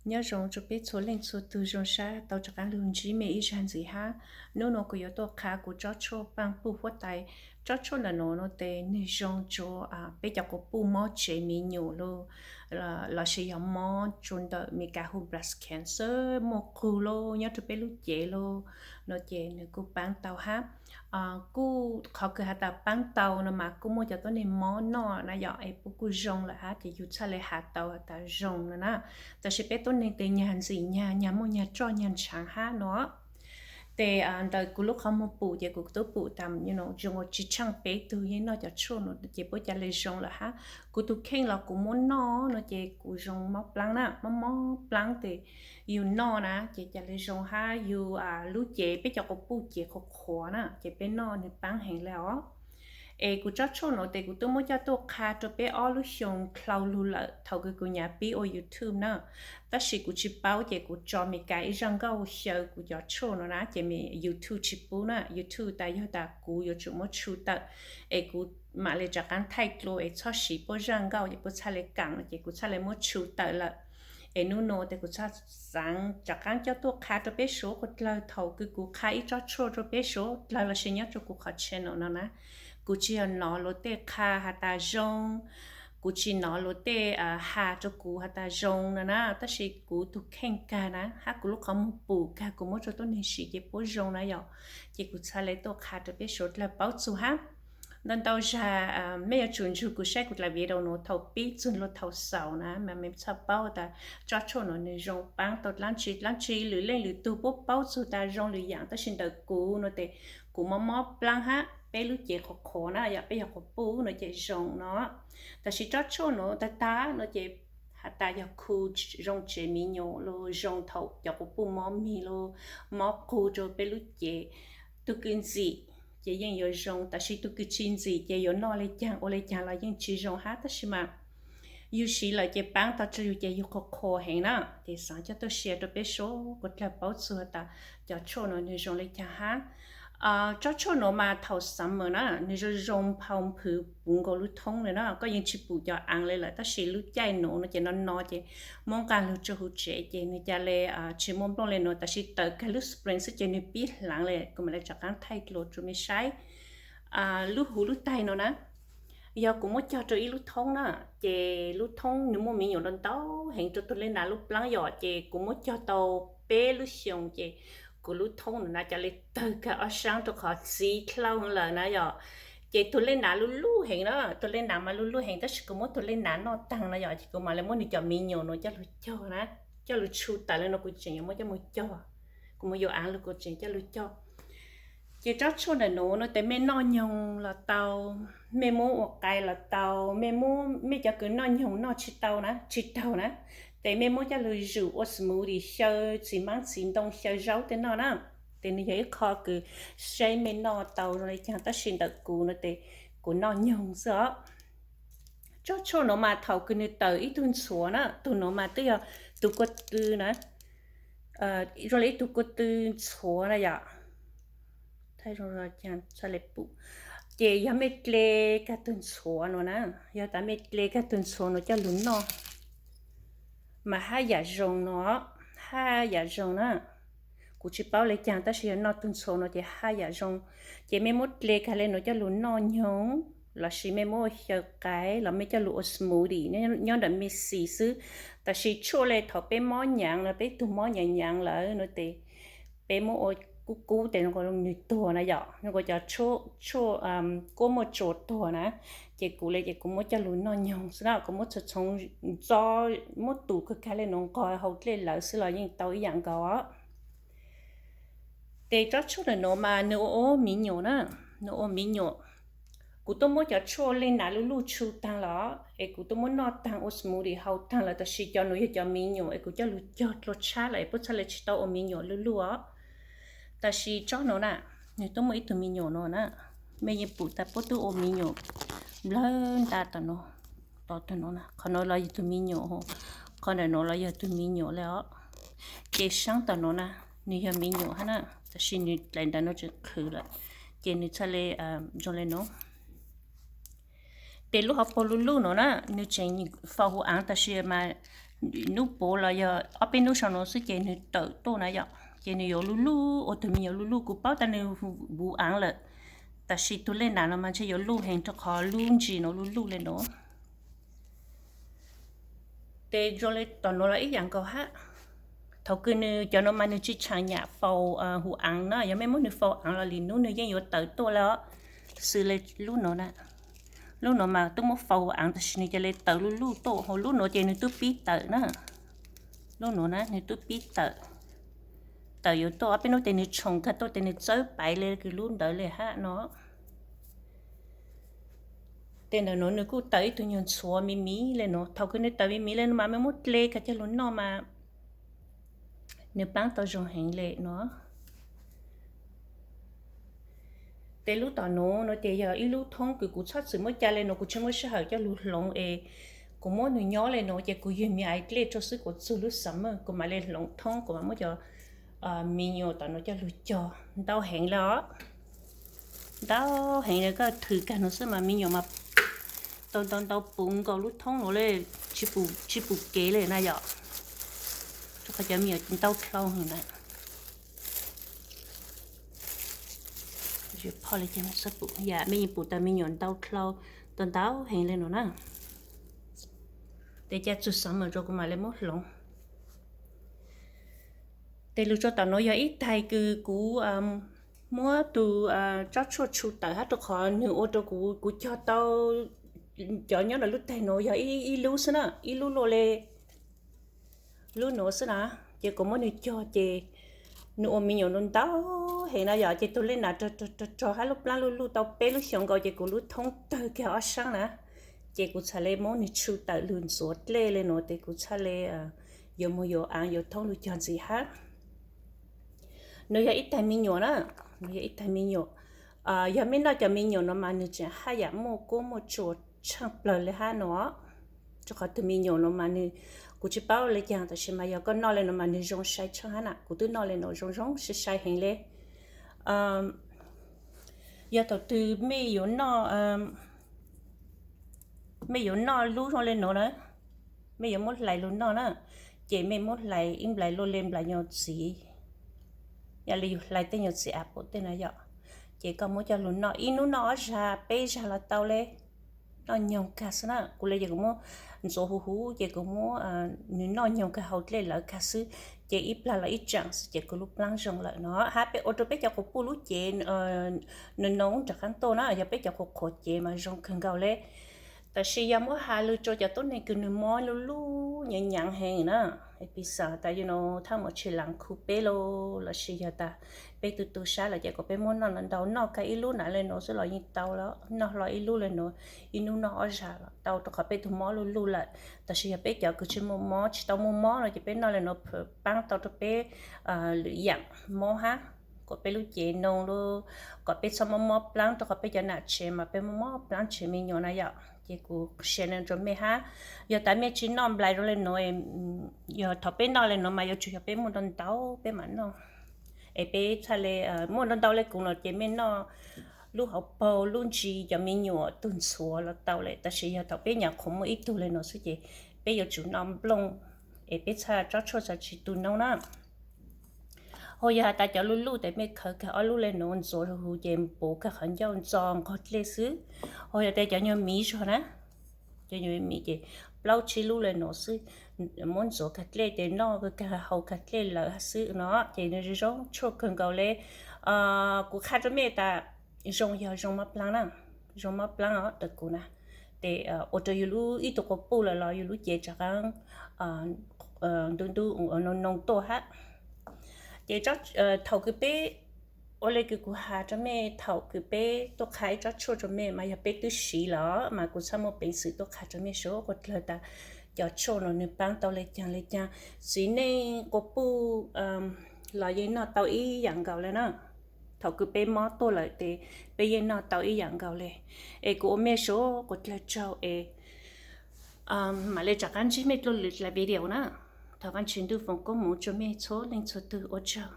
Nyob zoo rau peb txhua leej txhua tug, zoo sab tau rov qab lug ntsib mej ib zag ntxiv hab. Nub nua kuv yuav tuaj qha kuv tsob tshuaj paaj puj huab tais. Tsob tshuaj ntawm nuav no tes nwg zoo rua peb cov quas puj mob tsev miv nyum lug, lossis yog mob rua ntawm Meskas hu breast cancer, muaj qug lug nyob rua peb lub cev lug, no ces nwg kuj paab tau hab. Kuj qhov kws has tas paab tau no mas kuj muaj cov tuab neeg mob noj na yom, es puab kuj zoo lawm hab ces yug txhaj le has tau has tas zoo no na. Tab sis peb tuab neeg tes nyag ntxim nyag, nyag muaj nyag roj nyag ntshaav hab no. Tes ntawm kuv lub qhov muag pum ces kuv tub pum tas zoo ua tsi tshaaj peb tug yeej noj cov tshuaj no ces puab ca le zoo lawm hab. Kuv tug kheej los kuv muab noj no ces kuv zoo mob plaab na, mob mob plaab tes yug noj na ces ca le zoo hab yug lub cev, peb cov quas puj cev qhuav qhuav na ces peb noj nwg paab heev le os. Es kuv tsob tshuaj nuav tes kuv tub muab coj tuaj qha rua peb ob lub xyoo dlhau lug lawm thaum kws kuv nyam pib ua YouTube na. Tab sis kuv tsi paub ces kuv tso Meskas ib zaj nkauj xyaw kuv cov tshuaj no na ces YouTube tsi pub na, YouTube tas yog tas kuv yuav tsum muab tshu tawm, es kuv mam le rov qaab thaij dlua es txhob siv puab zaj nkauj ces puab txhaj le kaam no ces kuv txhaj le muab tshu tawm lawm. Es nub nua tes kuv txhaj xaav rov qaab coj tuaj qha rua peb suav dlawg thaum kws kuv qha ib tsob tshuaj rua peb suav dlawg lossis nyob rua kuv qhov channel no na. Kuv tsi yog nov luag tej qha has tas zoo, kuv tsi nov luag tej has rua kuv has tas zoo no na, tab sis kuv tug kheej kag na hab kuv lub qhov muag pum kag kuv muab rua tuab neeg sim ces puab zoo na yom. Ces kuv txhaj le tuaj qha rua peb suav dlawg paub txug hab. Ntau ntau zag mej yuav tsum nrug kuv saib kuv dlaim video nuav thaum pib txug lug thaum xaus na mas mej txhaj paub tas tsob tshuaj nuav nwg zoo paab tau dlaab tsi dlaab tsi. Lwm leej lwm tug puab paub txug tas zoo lwm yaam, tab sis ntawm kuv no tes kuv mob mob plaab hab peb lub cev qhuav qhuav na yom, peb yog quas puj no ces zoo no. Tab sis tsob tshuaj nuav tag tag no ces has tas yog khu zoo tsev miv nyum lug, zoo thaum cov quas puj mob mig lug, mob qug rua peb lub cev. Tug kws ntxim ces yeej yuav zoo, tab sis tug kws tsi ntxim ces yuav noj le caag ua le caag los yeej tsi zoo hab, tab sis mas yug siv lawm ces paab tau rua yug ces yug qhuav qhuav heev na. Ces xaav coj tuaj share rua peb suav dlawg paub txug tas cov tshuaj nuav nwg zoo le caag hab. Tsob tshuaj nuav mas thaum summer na nwg zoo zoo phau nphwv puv nkaus lub thoob le na, koj yeej tsi pum cov aav le lawm, tab sis lub caij nuav no ces no no ces muab nqaa lug rua huv tsev ces nwg ca le tsi muaj nplooj le nuav, tab sis tawm kag lub spring xwb ces nwg pib hlaav le. Kuv mam le rov qaab thaij dlua rua mej saib lub huv lub taig no na. Yog kuv muab cog rua ib lub thoob na, ces lub thoob nwg muaj miv nyum ntau heev rua tug le nav lub plaab yom, ces kuv muab cog tau peb lub xyoos ces kuv lub thoob nuav na ca le tawg kag ob saab rua qhov txiv dlhau lawm na yom. Ces tug le nav luj luj heev na, tug le nav mas luj luj heev, tab sis kuv muab tug le nav noj taag na yom, ces kuv mam le muab nwg cov miv nyum nuav coj lug cog na, coj lug tshu tawm le nuav kuv tseem yuav muab coj moog cog. Kuv muab yuav aav lug kuv tseem coj lug cog. Ces tsob tshuaj ntawm nuav no tes mej noj nyoog los tau, mej muab ua qai los tau, mej muab mej cov kws noj nyoog noj tsi tau na, tsi taug na, tes mej muab coj lug zum ua smoothie, xyaw txiv maab txiv ntoo, xyaw zaub tej noj na. Tes nwg yog ib qho kws saib mej noj tau zoo le caag, tab sis ntawm kuv no tes kuv noj nyoog xwb os. Tsob tshuaj nuav mas thaum kws nwg tawm ib tug ntxhuav na, tug nuav mas twb yog tug kua tw na, zoo le ib tug kua tw ntxhuav na yom. Ces yog mej ple kag tug ntxhuav nuav na, yog tas mej ple kag tug ntxhuav nuav coj lug noj mas haj yam zoo no, haj yam zoo na. Kuv tsi paub le caag tab sis yog noj tug ntxhuav nuav ces haj yam zoo. Ces mej muab ple kag le nuav coj lug noj nyoog, lossis mej muab ua xyaw qai los mej coj lug ua smoothie nyob ntawm mej xis xwb. Tab sis tshuaj le thaum peb mob nyaav no, peb tug mob nyaav nyaav lawm no tes peb muab ua kub kub tes nwg tuag na yom, nwg cov tshuaj kuab muaj tsua tuag na. Ces kuv le ces kuv muab coj lug noj nyoog xwb na, kuv muab txhoov txhoov ntxo, muab tus kag kag le nuav nqos hauv dlej lawv xwb los yeej tau ib yam nkaus os. Ces tsob tshuaj ntawm nuav mas nwg ua ua miv nyuam na, nwg ua miv nyuam. Kuv tuaj muab cov tshuaj le nav luj luj tshu taag los es kuv tuaj muab noj taag ua smoothie hau taag lawm, tab sis cov nuav yog cov miv nyuam es kuv coj lug cog dlua tshab lawm es puab txhaj le tsi tau ua miv nyuam luj luj os. Tab sis tsob nuav na, nwg tuaj muaj ib tug miv nyuam no na, mej yeej pum tas puab tub ua miv nyuam nplawg nta tom no, tom tag no na, qhov no los yog tug miv nyuam, qhov ntawm no los yog tug miv nyuam le os. Ces saab tom no na, nwg yog miv nyuam hab na, tab sis nwg dlaim ntawm no tseem qhwv lawm, ces nwg txhaj le zoo le no. Ces lub hauv paug luj luj no na, nwg tseem faus huv aav tab sis mas hnub puav los yog ob peb hnub sau no xwb ces nws tawm tuaj na yom, ces nws yuav luj luj ua tus me nyuam luj luj. Kuv paub tas nws vuv aav lawm, tab sis tus lej nam no mas ntshe yuav luj heev rau qhov lub ntsis no luj luj le no. Ces zoo le tom nuav los ib yaam nkaus hab. Thaum kws nws cov no mas nws tsi tshaam nyam faus huv aav na, yog mej muab nws faus aav los lwm nub nws yeej yuav tawm tuaj le os. Xws le lub nuav na, lub nuav mas tub muab faus huv aav tab sis nws ca le tawm luj luj tuaj, hos lub nuav ces nws tub pib tawm na. Lub nuav na nws tub pib tawm, tawm yuav tuaj ob peb nub tes nws tshoov kag tuaj tes nws txawb paiv le kws lub ntawd le hab no. Tes ntawm nuav nws kuj tawm ib tug nyuag ntxhuav miv miv le no. Thaum kws nws tawm miv miv le no mas mej muab dle kag coj lug noj mas nws paab tau zoo heev le no. Tes lub tom nuav no ces yog ib lub thoob kws kuv txhob txwm muab ca le no, kuv tsi muaj sij hawm coj lug hloov es kuv muab nws nyob le no ces kuv yug me nyuam dlej rua xwb, kuv txug lub summer kuv mam le hloov thoob, kuv mam muab cov me nyuam tom nuav coj lug cog. Ntau heev le os, ntau heev le, koj thwm kag no xwb mas me nyuam mas tau ntau ntau puv nkaus lub thoob nuav le, tsi pum kev le na yom. Rua qhov cov me nyuam ntau dlhau heev na. Yam mej yeej pum tas me nyuam ntau dlhau, tau ntau heev le no na. Tes ca txug summer rua kuv mam le muab hloov. Tes lug rua tom nuav yog ib taig kws kuv muab tug tsob tshuaj tshu tawm hab, rua qhov nwg ua rua kuv, kuv cog tau cov nyob ntawm lub taig nuav yog ib lub xwb na, ib lub luaj le lub nuav xwb na. Ces kuv muab nwg cog ces nwg ua me nyuam ntau ntau heev na yom. Ces tug lej nam rog rog hab lub plaab luj luj tau peb lub xyoos nkaus ces kuv lub thoob tawg kag ob saab na. Ces kuv txhad le muab nwg tshu tawm lug ntxuav dlej le nuav tes kuv txhad le yuav moog yuav aav yuav thoob lug cog ntxiv hab. Nwg yog ib taig me nyuam na, nwg yog ib taig me nyuam. Yog mej noj cov me nyuam no mas nwg tseem haj yam muaj kuab muaj tshuam tshaaj plawg le hab no. Rua qhov tug me nyuam no mas nwg, kuv tsi paub le caag tab sis mas yog koj noj le no mas nwg zoo sai tshaaj hab na. Kuv twb noj le no zoo zoo sai sai heev le. Yog thaum twg mej yuav noj, mej yuav noj lub zoo le no na, mej yuav muab hlais lug noj na, ces mej muab hlais ib nplais luaj le nplais nyuag txiv, yog le yug hlais tej nyuag txiv apple tej na yom. Ces koj muab coj lug noj ib nub noj ob zag peb zag los tau le. Noj nyoog kag xwb na, kuv le ces kuv muab ntxuav huv huv ces kuv muab nwg noj nyoog kag hau dlej lawv kag xwb. Ces ib plag los ib tsaam xwb ces kuv lub plaab zoo lawm no. Hab peb ua rua peb cov quas puj lub cev no noo rov qaab tuaj na, yog peb cov quas qhuav cev mas zoo kawg nkaus le. Tab sis yog muab has lug rua cov tuab neeg kws nwg mob luj luj nyaav nyaav heev na, piv xam tas yog no thaaj mos tshis laas khu peb los lossis yog tas peb tu tu sab lawm ces kom peb muab noj ntau ntau, noj kag ib lub na le no xwb los yeej tau lawm, noj hlo ib lub le no ib nub noj ob zag los tau rua qhov peb tug mob luj luj lawm. Tab sis yog peb cov kws tsi muaj mob tsi tau muaj mob no ces peb noj le no paab tau rua peb lwm yaam mob hab, kom peb lub cev noo lub, kom peb txhob mob mob plaab rua qhov peb cov nam tsev mas peb mob mob plaab tsev me nyuam na yom. Ces kuv share no rua mej hab, yog tas mej tsi noj nplais zoo le no, yog thaum peb noj le no mas yuav tsum yog peb muaj ntau ntau peb mam noj. Es peb txhaj le muaj ntau ntau le kuv no ces mej noj lub hauv paug lub ntsis cov me nyuam tug ntxhuav los tau le, tab sis yog thaum peb nyam qhuav muaj ib tug le no xwb ces peb yuav tsum noj nplooj es peb txhaj tsob tshuaj txhaj tsi tu noob na. Ho yog has tas cov luj luj tes mej khawv kag ob lub le no ntxuav huv ces puv kag qhov ncauj ntxo nqog dlej xwb. Ho yog tas cov nyuag miv zog na, cov nyuag miv ces plaub tsib lub le no xwb, muab ntxuav kag dlej ces noj kag hau kag dlej lawm hab xwb no ces nws zoo tshuaj kawg nkaus le. Kuv qha rua mej tas zoo yog zoo mob plaab na, zoo mob plaab os rua kuv na. Tes ua rua yug lub ib tug quas puj lawm los yug lub cev rov qaab ntu ntu noo noo tuaj hab. Ces thaum kws peb, ua le kws kuv has rua mej thaum kws peb tuaj qha ib tsob tshuaj rua mej mas yog peb twb siv los mas kuv txhaj muaj peev xwm tuaj qha rua mej suav quas dlawg tas cov tshuaj no nws paab tau le caag le caag. Txiv neej quas puj los yeej noj tau ib yaam nkaus le na. Thaum kws peb mob tuaj lawm tes peb yeej noj tau ib yaam nkaus le. Es kuv ua mej suav quas dlawg tsaug es mam le rov qaab ntsib mej dlua lwm dlai video na. Thov Vaajtswv ntuj foom koob moov rua mej txhua leej txhua tug, ua tsaug.